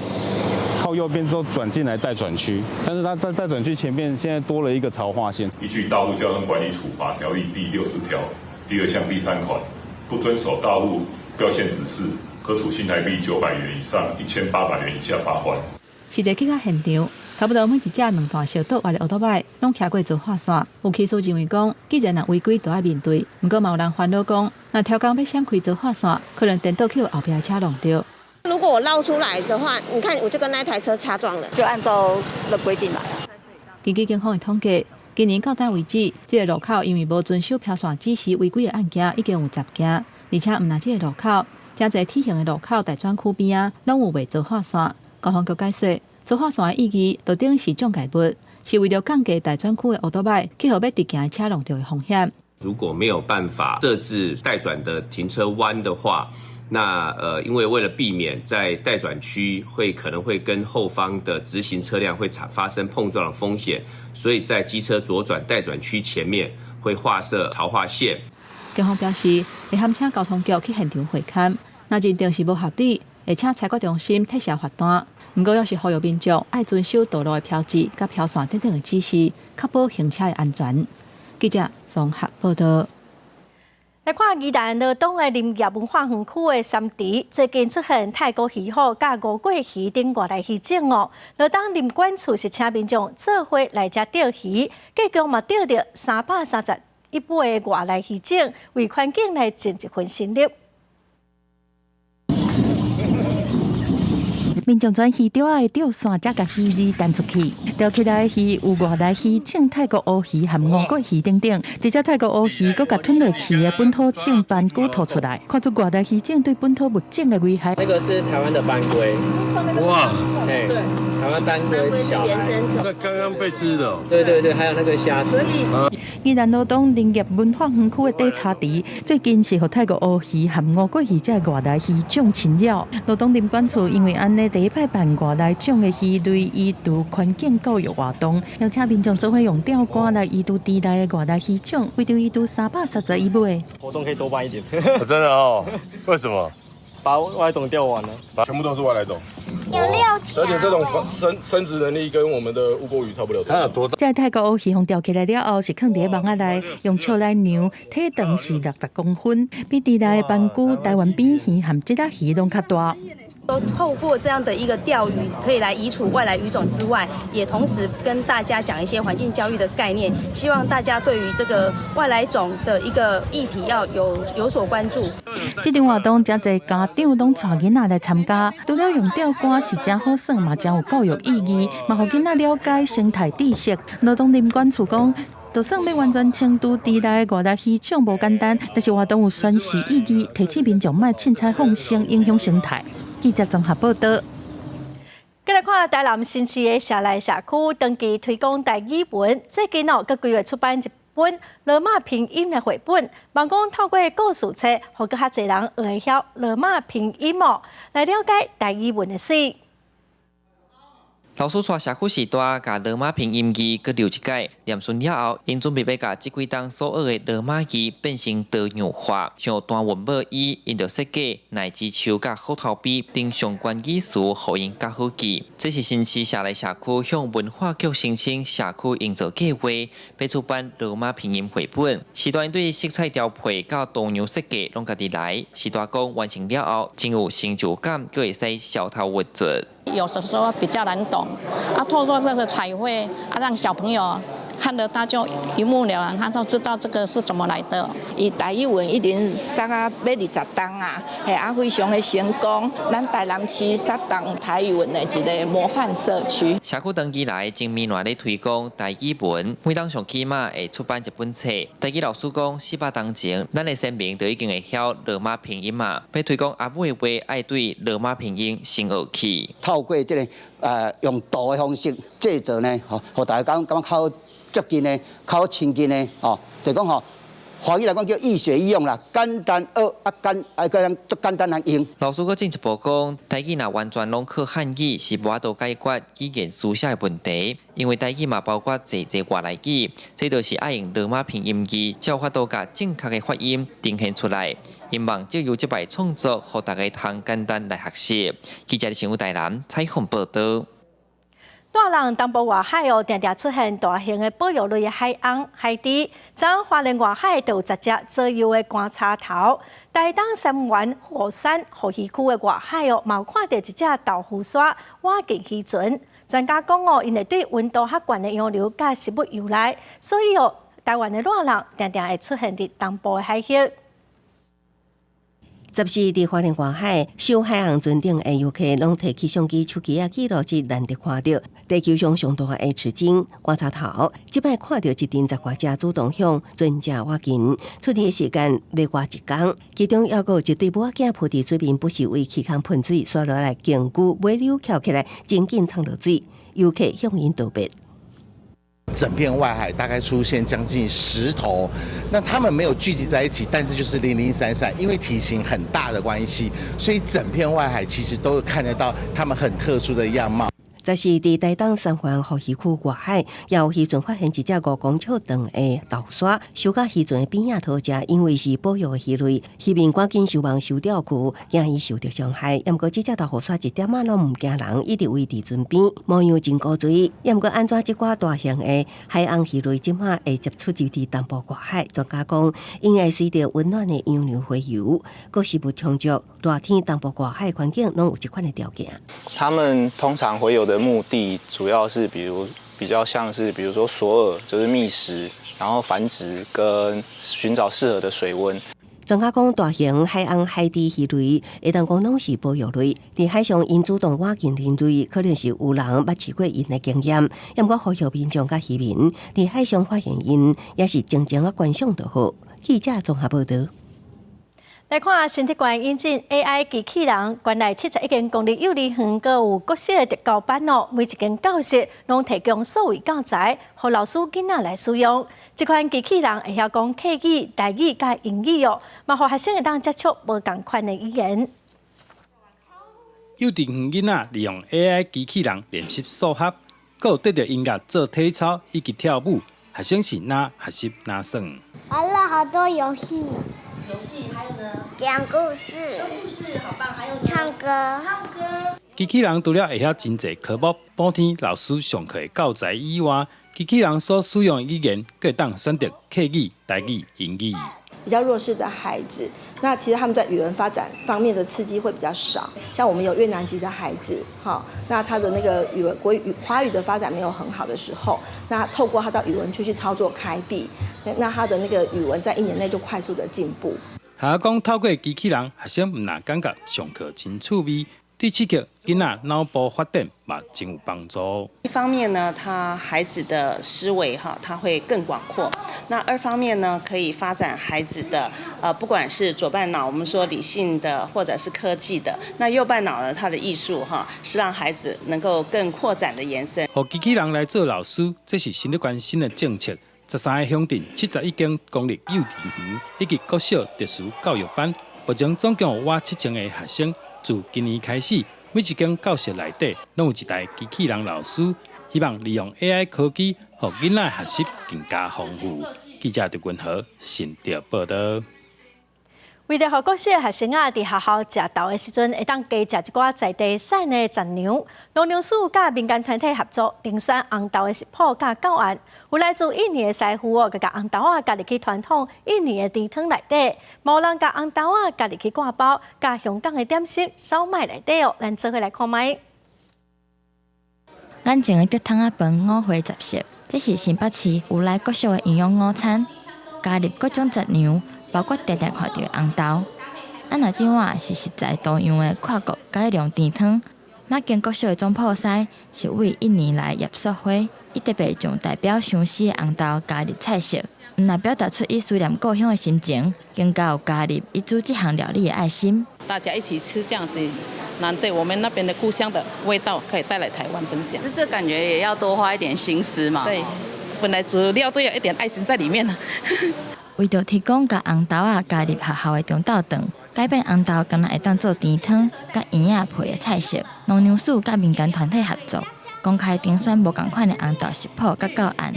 靠右邊之後轉進來待轉區，但是它在待轉區前面現在多了一個槽化線。依據《道路交通管理處罰條例》第60條第2項第3款，不遵守道路標線指示，可處新台幣900元以上1800元以下罰鍰。實際去到現場，差不多每一隻兩段式倒彎的歐多擺，攏騎過槽化線。有起訴認為講，既然若違規，就愛面對。毋過嘛有人煩惱講，若刁工欲閃開槽化線，可能顛倒去予後壁車挵著。如果我繞出來的話，你看我就跟那台車擦撞了，就按照的規定來啊。根據警方的統計，今年到今為止，這個路口因為無遵守標線指示違規的案件已經有10件，而且毋但這個路口，誠濟鐵行的路口待轉區邊仔，攏有畫槽化線。交通局解釋，槽化線的意義，就等於是障礙物，是為了降低待轉區的歐多擺去予欲直行的車挵著的風險。如果沒有辦法設置待轉的停車彎的話，那因為為了避免在待轉區會可能會跟後方的直行車輛會產發生碰撞的風險，所以在機車左轉待轉區前面會劃設槽化線。警方表示，會函請交通局去現場會勘，若認定是無合理，會請裁決中心撤銷罰單。毋過，猶是呼籲民眾愛遵守道路的標誌、佮標線等等的指示，確保行車的安全。記者綜合報道。來看宜蘭羅東的林業文化園區的杉池，最近出現泰國魚虎佮吳郭魚等外來魚種哦。羅東林管處是請民眾做伙來遮釣魚，計共嘛釣著331尾的外來魚種，為環境來盡一份心力。民眾將魚釣仔的釣線才共魚餌彈出去，釣起來的魚有外來魚種、泰國烏魚和吳郭魚等等。這隻泰國烏魚閣共吞落去的本土種斑龜吐出來，看出外來魚種對本土物種的危害。那個是台灣的斑龜，哇，對，台灣斑龜小孩，這剛剛被吃的。對對對，還有那個蝦子。宜蘭羅東林業文化園區的底沙池，最近是予泰國烏魚和吳郭魚這外來魚種侵擾。羅東林管處因為按呢，第一擺辦外來種的魚類移除環境教育活動，邀請民眾做伙用釣竿來移除池內的外來魚種，為著移除331尾。活動可以多辦一點。真的哦？為什麼？把外來種釣完了。全部都是外來種。有六條。而且這種生殖能力跟我們的吳郭魚差不了。它有多大？這泰國烏魚予釣起來了後，是囥佇咧網仔內，用尺來量，體長是60公分，比池內的斑龜、台灣扁魚和鯽仔魚攏較大。都透過這樣的一個釣魚，可以來移除外來魚種之外，也同時跟大家講一些環境教育的概念，希望大家對於這個外來種的一個議題要有所關注。這場活動誠濟家長攏帶囡仔來參加，除了用釣竿是誠好耍，嘛誠有教育意義，嘛予囡仔了解生態知識。羅東林管處講，就算欲完全清除池內外來魚種無簡單，但是活動有宣示意義，提醒民眾莫凊彩放生，影響生態。記者綜合報道。繼來看台南新市的社內社區，長期推廣台語文，最近哦，閣規劃出版一本羅馬拼音的繪本，望講透過故事冊，予閣較濟人學會曉羅馬拼音哦，來了解台語文的水。老師帶社區時代，共羅馬拼音字閣溜一擺，念順了後，𪜶準備欲共這幾冬所學的羅馬字變成多樣化，像單韻母 E，𪜶就設計奶之樹佮虎頭埤等相關語詞，予𪜶較好記。這是新市社內社區向文化局申請社區營造計劃，欲出版羅馬拼音繪本。時代對色彩調配佮圖樣設計攏家己來。時代講完成了後，真有成就感，閣會使痟頭鬱卒。有的時候比較難懂，啊，透過這個彩繪，啊，讓小朋友看得他就一目了然，他都知道這個是怎麼來的。伊台語文已經殺啊欲20冬啊，嘿啊非常的成功。咱台南市殺動台語文的一個模範社區。社區長期來正綿爛咧推廣台語文，每冬上起碼會出版一本冊。台語老師講，400冬前，咱的先民就已經會曉羅馬拼音啊。欲推廣阿母的話，愛對羅馬拼音先學起。透過這個用圖的方式製作呢，予予大家感覺較接近的、較親近的，吼，就講吼，華語來講叫易學易用啦，簡單學啊簡啊閣通足簡單來用。老師閣進一步講，台語若完全攏靠漢語是無法度解決語言書寫的問題，因為台語嘛包括濟濟外來語，這就是愛用羅馬拼音字，才有法度共正確的發音呈現出來。希望藉由這擺創作，予大家通簡單來學習。記者新聞台南採訪報道。熱人東部外海哦，定定出現大型的保育類的海鰪、海豬。昨花蓮外海就有10隻左右的觀察頭。台東杉原虎山護漁區的外海哦，嘛有看著一隻豆腐鯊倚近漁船。專家講哦，𪜶會對溫度較懸的洋流佮食物游來，所以哦，台灣的熱人定定會出現佇東部的海域。 14佇花蓮外海，守海航船頂的遊客攏提起相機、手機仔記錄這難得看著地球上上大的齒鯨觀察頭。這擺看著一陣10外隻主動向船隻倚近，出現的時間袂偌一工。其中猶閣有一對母仔囝浮佇水面，不時為起空噴水，煞落來莖龜尾溜翹起來，真緊衝落水，遊客向𪜶道別。整片外海大概出現將近10頭，那他們沒有聚集在一起，但是就是零零散散，因為體型很大的關係，所以整片外海其實都看得到他們很特殊的樣貌。 14佇台東杉原護漁區外海，也有漁船發現一隻5公尺長的豆鯊，守佇漁船的邊仔討食，因為是保育的魚類，漁民趕緊收網收釣具，驚伊受著傷害。毋過這隻豆腐鯊一點仔攏毋驚人，一直圍佇船邊，模樣真古錐。毋過按怎這寡大型的海鰪魚類這馬會接出入佇東部外海？專家講，𪜶會隨著溫暖的洋流洄游，閣食物充足，熱天東部外海環境攏有這款的條件。他們通常洄游的目的主要是，比如比較像是，比如說索饵，就是覓食，然後繁殖跟尋找適合的水溫。專家講，大型海鰪海豬魚類會當講攏是保育類，佇海上𪜶主動倚近人類，可能是有人捌飼過𪜶的經驗。毋過呼籲民眾佮漁民佇海上發現𪜶，也是靜靜仔觀賞就好。記者綜合報導。來看新竹縣引進 AI 機器人，縣內71間公立幼兒園，閣有國小的特教班哦，每一間教室攏提供數位教材，予老師囡仔來使用。這款機器人會曉講客語、台語佮英語哦，嘛予學生會當接觸無仝款的語言。幼稚園囡仔利用 AI 機器人練習數學，閣有綴著音樂做體操以及跳舞，學生是若學習若耍。玩了好多遊戲。遊戲還有呢？講故事。說故事好棒，還有唱歌。唱歌。機器人除了會曉真濟科目補添老師上課的教材以外，機器人所使用的語言，閣會當選擇客語、台語、英語。比較弱勢的孩子，那其實他們在語文發展方面的刺激會比較少。像我們有越南籍的孩子，哈，那他的那個語文國語、華語的發展沒有很好的時候，那透過他到語文區去操作開筆，那他的那個語文在一年內就快速的進步。學校講透過機器人，學生毋但感覺上課真趣味，對刺激囡仔腦部發展嘛真有幫助。一方面呢，他孩子的思維哈，他會更廣闊；那二方面呢，可以發展孩子的不管是左半腦，我們說理性的，或者是科技的；那右半腦呢，他的藝術哈，是讓孩子能夠更擴展的延伸。予機器人來做老師，這是新竹縣新的政策。13個鄉鎮、71間公立幼稚園以及國小特殊教育班，目前總共有倚7000個學生。自今年開始，每一間教室內底攏有一台機器人老師，希望利用 AI 科技，予囡仔學習更加豐富。記者陳君和新竹報導。為著予國小學生仔佇學校食晝的時陣，會當加食一寡在地產的雜糧。農糧署佮民間團體合作，遴選紅豆的食譜佮教案。有來自印尼的師傅哦，共紅豆仔加入去傳統印尼的甜湯內底，無人共紅豆仔加入去割包，佮香港的點心燒麥內底哦。咱做伙來看覓。眼前的竹筒仔飯五花雜色，這是新北市烏來國小的營養午餐，加入各種雜糧。包括定定看著的紅豆，啊，若這碗是食材多樣的跨國改良甜湯。馬經國小的總鋪師是為印尼來葉淑花，伊特別將代表相思的紅豆加入菜色，毋但表達出伊思念故鄉的心情，更加有加入伊煮這項料理的愛心。大家一起吃這樣子，難得我們那邊的故鄉的味道可以帶來台灣分享。這感覺也要多花一點心思嘛。對，本來煮料都有一點愛心在裡面。為著提供共紅豆仔加入學校的中晝頓，改變紅豆敢若會當做甜湯、佮圓仔配的菜色。農糧署佮民間團體合作，公開遴選無仝款的紅豆食譜佮教案。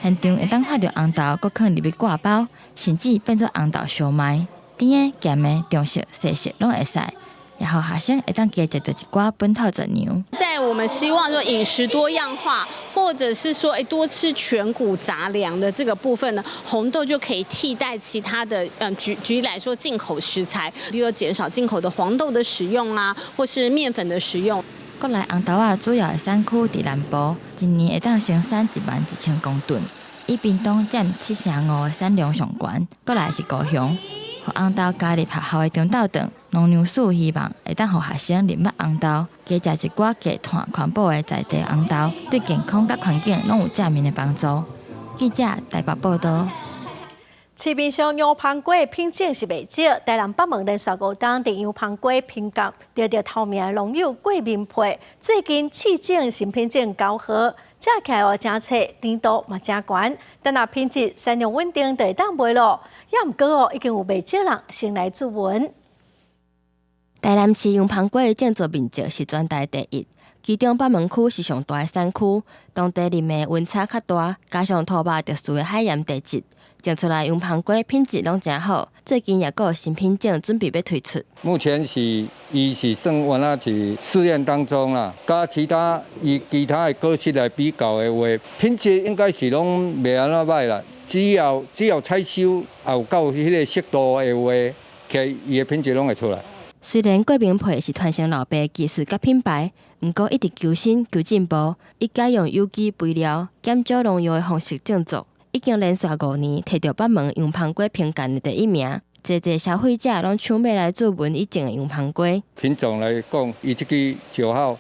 現場會當看著紅豆，閣囥入去割包，甚至變做紅豆燒賣，甜的、鹹的、中式、西式攏會使，也予學生會當加食著一寡本土雜糧。在我我們希望說飲食多樣化，或者是說多吃全穀雜糧的這個部分呢，紅豆就可以替代其他的，舉例來說進口食材，比如減少進口的黃豆的使用啊，或是麵粉的使用。國內紅豆仔主要的產區佇南部，一年會當生產11萬1千公噸，以屏東佔75%的產量上懸，過來是高雄。予紅豆加入學校的中晝頓，農糧署希望會當予學生認捌紅豆，加食一寡低碳環保的在地紅豆，對健康佮環境攏有正面的幫助。記者台北報道。市面上洋香瓜的品種是袂少，台南北門連續5冬佇洋香瓜評鑑得著頭名的農友郭明培，最近試種新品種9號，食起來哦誠脆，甜度嘛誠懸，但若品質產量穩定就會當賣咯。也毋過哦，已經有袂少人先來注文。台南市洋香瓜的種植面積是全台第一，其中北門區是上大的產區，當地日暝溫差較大，加上土壤特殊的海鹽地質，種出來洋香瓜品質攏誠好。最近也閣有新品種準備欲推出。目前是伊是算原來是試驗當中啦，佮其他以其他的果實來比較的話，品質應該是攏袂按怎䆀啦。只要採收有夠彼個適度的話，其實伊的品質攏會出來。雖然郭明培是傳承老爸技術佮品牌，毋過一直求新求進步，伊改用有機肥料、減少農藥的方式種植，已經連續5年摕著北門洋香瓜評鑑的第一名。濟濟消費者攏搶欲來注文伊種的洋香瓜。品種來講，伊這支9號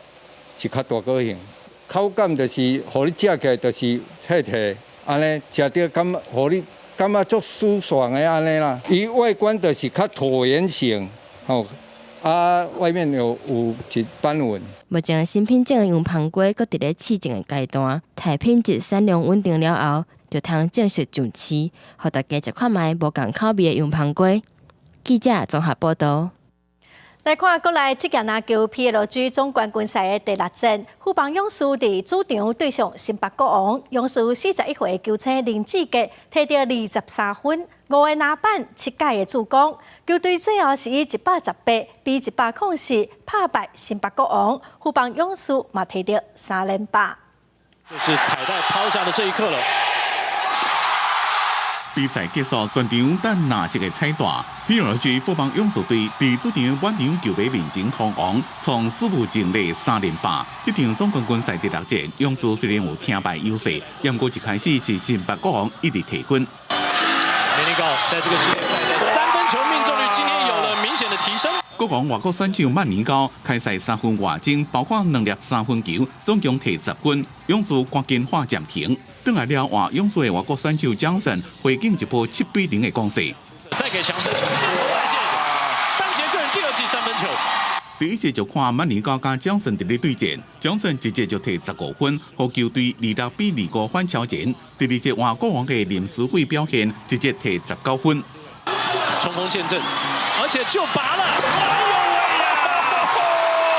是較大果型，口感就是，予你食起來就是脆脆，按呢食著感覺，予你感覺足舒爽的按呢啦。伊外觀就是較橢圓形，吼。啊，外面有一斑紋。目前新品種的洋香瓜閣佇咧試種的階段，待品質產量穩定了後，就通正式上市，予大家食看覓無仝口味的洋香瓜。記者綜合報道。來看國內職業籃球 PLG 總冠軍賽的第六戰，富邦勇士佇主場對上新北國王，勇士41歲球星林志傑摕著23分、5個籃板、7蓋的助攻，球隊最後是以118比104拍敗新北國王，富邦勇士嘛摕著三連霸。就是彩帶拋下的這一刻了。比賽結束，全場等藍色的彩帶。PLG 富邦勇士隊佇主場滿場球迷面前封王，創史無前例三連霸。這場總冠軍賽第六戰，勇士雖然有聽敗優勢，毋過一開始是新北國王一直提分。梅尼高在這個系列賽的三分球命中率今天有了明顯的提升。國王外國選手曼尼高開賽3分外鐘，包括兩粒三分球，總共提10分。勇士趕緊喊暫停。轉來了換勇士的外國選手江森回敬一波7比0的攻勢。再給強森進攻外線，單節個人第二記三分球。第一節就看曼尼高佮江森佇咧對戰，江森一節就提15分，予球隊26比25反超前。第二節換國王的林書緯表現，一節提19分。衝鋒陷陣，而且就拔了，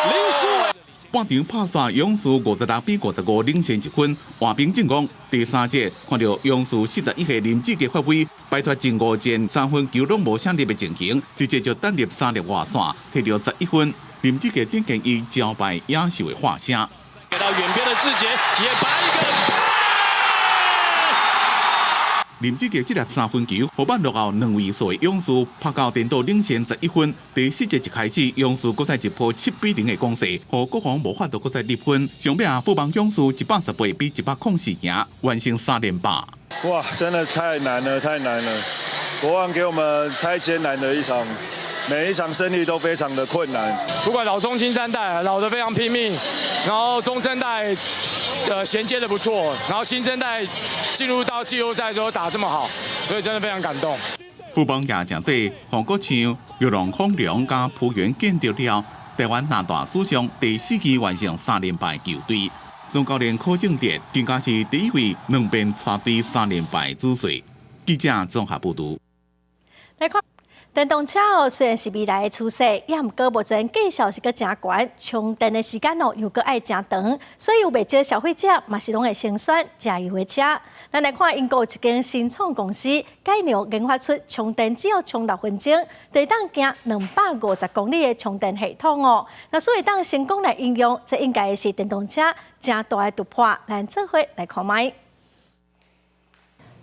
哎呦喂呀！林書緯。半場拍煞，勇士56比55領先1分，換邊進攻。第三節看著勇士41歲林志傑發威，擺脫前五戰三分球攏無啥入的情形，直接就單入三粒外線，提著11分。林志傑展現伊招牌野獸的喝聲。給到遠邊的志傑也拔一個。林志傑這粒三分球，予挽落後兩位數的勇士拍到顛倒領先11分。第四節一開始，勇士閣再一波7比0的攻勢，予國王無法度閣再入分。上尾啊，富邦勇士118比104贏，完成三連霸。哇，真的太難了，太難了！國王給我們太艱難的一場，每一場勝利都非常的困難。不管老中青三代，老的非常拼命，然後中生代，銜接的不錯，然後新生代進入到季後賽之後打這麼好，所以真的非常感動。富邦也誠濟，黃國昌、玉龍孔良佮浦原建得了台灣籃大史上第四支完成三連敗球隊。總教練柯正哲更加是第一位兩邊帶隊三連敗主帥。記者綜合報導。來看。電動車哦，雖然是未來的趨勢，也毋過目前價數是閣真懸，充電的時間哦又閣愛誠長，所以有袂少消費者嘛是攏會先選柴油的車。咱來看英國一間新創公司，改良研發出充電只要充6分鐘，就會當行250公里的充電系統哦。若說會當成功來應用，這應該是電動車誠大的突破。咱做伙來看覓。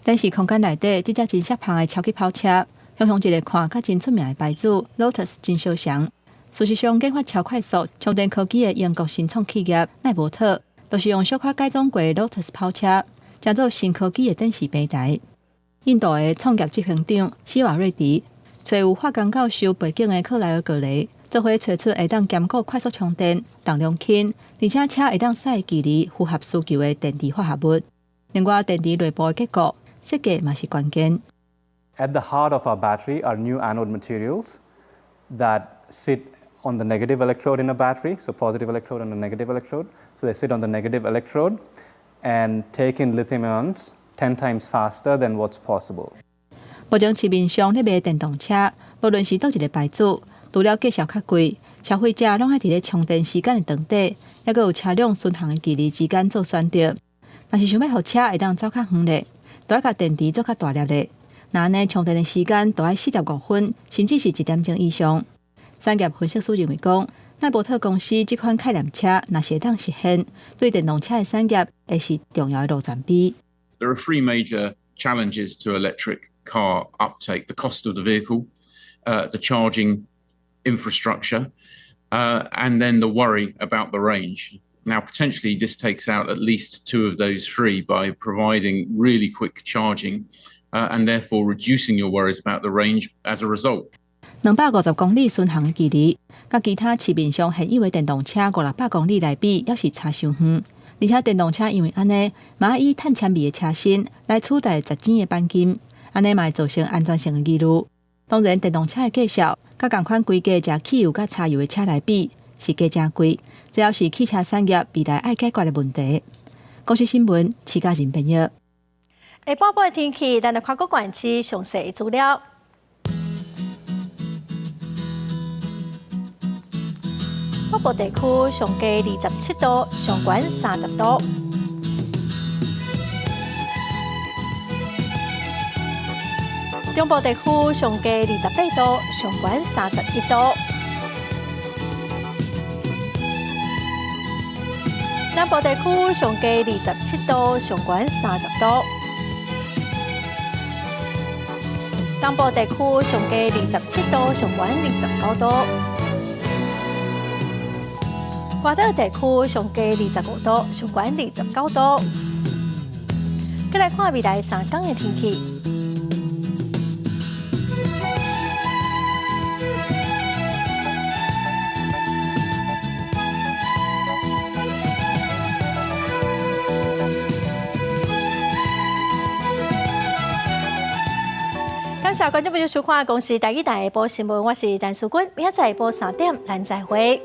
電視空間內底，這隻真攝胖的超級跑車，雄雄一个看較真出名的牌子 Lotus 真相像。事實上，研發超快速充電科技的英國新創企業奈伯特，就是用小可改裝過的 Lotus 跑車，成做新科技的展示平台。印度的創業執行長史瓦瑞迪，揣有化工教授背景的克萊爾格雷，做伙揣出會當兼顧快速充電、重量輕，而且車會當駛的距離符合需求的電池化合物。另外，電池內部的結構設計嘛是關鍵。 At the heart of our battery are new anode materials that sit on the negative electrode in a battery, so positive electrode and a negative electrode. So they sit on the negative electrode and take in lithium ions 10 times faster than what's possible. 目前市面上咧賣電動車，無論是佗一个牌子，除了價數較貴，消費者攏愛佇咧充電時間的長短，抑閣有車輛巡航的距離之間做選擇。若是想欲予車會當走較遠咧，就愛共電池做較大粒咧。若按呢充電的時間都愛45分，甚至是1點鐘以上。產業分析師認為講，奈伯特公司這款概念車若是會當實現，對電動車的產業會是重要的路程碑。 There are three major challenges to electric car uptake: the cost of the vehicle, the charging infrastructure, and then the worry about the range. Now, potentially, this takes out at least two of those three by providing really quick charging, and therefore reducing your worries about the range as a result. 250公里巡航的距離，佮其他市面上現有的電動車五六百公里來比，猶是差傷遠。而且電動車因為按呢，嘛以碳纖維的車身來取代實錢的鈑金，按呢嘛會造成安全性的疑慮。當然，電動車的價數，佮仝款規格食汽油佮柴油的車來比，是加誠貴。這猶是汽車產業未來愛解決的問題。公視新聞，徐嘉仁編譯。下半晡的天氣，咱來看各縣市詳細資料。北部地區上低27度，上懸30度。中部地區上低28度，上懸31度。南部地區上低27度，上懸30度。東部地區上低27度，上懸29度。外島地區上低25度，上懸29度。閣來看未來3工的天氣。感謝觀眾朋友收看《公視台語台》下晡新聞，我是陳淑君，明仔載下晡3點，咱再會。